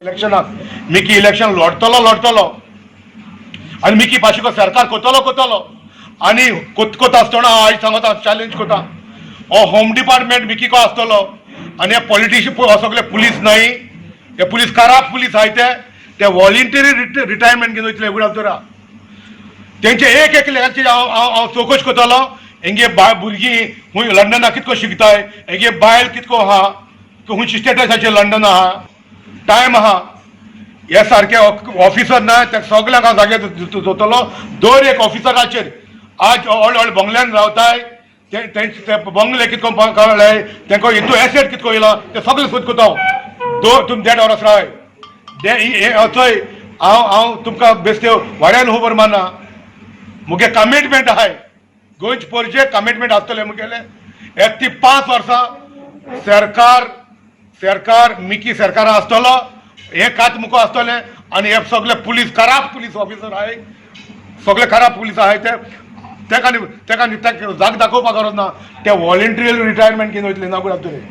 इलेक्शनाक Mickey election लढतलो लढतलो आनी Mickey पाशिको सरकार कोतलो कोतलो आनी कोत आसतना हांव आयज सांगता, चॅलेंज कोता, हो होम डिपार्टमेंट मिकीको आसतलो आनी हे पॉलिटिशियन सगळे पुलीस न्हय, हे पुलीस खराब पुलीस आहाय. ते ते वॉलेंटरी रिटायरमेंट घेवन वयतले एगुडातोरा. तेंचे एक एक लेखाची हांव हांव हांव चवकश करतलो. हेंगे बाय भुरगीं खूंय लंडनाक कितको शिकताय, हेगे बायल कितको आहा, खुंयची स्टेटसाचेर लंडन आहा, टायम आहा. हे सारके ऑफिसर ना, ते सगल्यांक हांव जाग्यार दवरतलो. दर एक ऑफिसराचेर आज व्हड व्हड बंगल्यान रावताय, ते तेंचे ते बंगले कितको कळ्ळे, तेंको हितू एसेट कितको येयला, ते सगळे सोद करता हांव. दो तुम देड वरस राय चोय, हांव हांव तुमकां बेश्टे वाड्यान खबर मारना. मुगे कमिटमेंट आहाय, गोंयचे पोरचे कमिटमेंट आसतलें मुगेलें. एक ती 5 वर्सां सरकार सरकार मिकी सरकारा आसतलो, हे कात मुको आसतलें. आनी हे सगळे पुलीस खराब पुलीस ऑफिसर आहाय, सगळे खराब पुलीस आहाय, ते तेका तेका जाग दाखोवपाक गरज ना. ते वॉलेंटरी रिटायरमेंट घेवन वयतले ना गुलाब.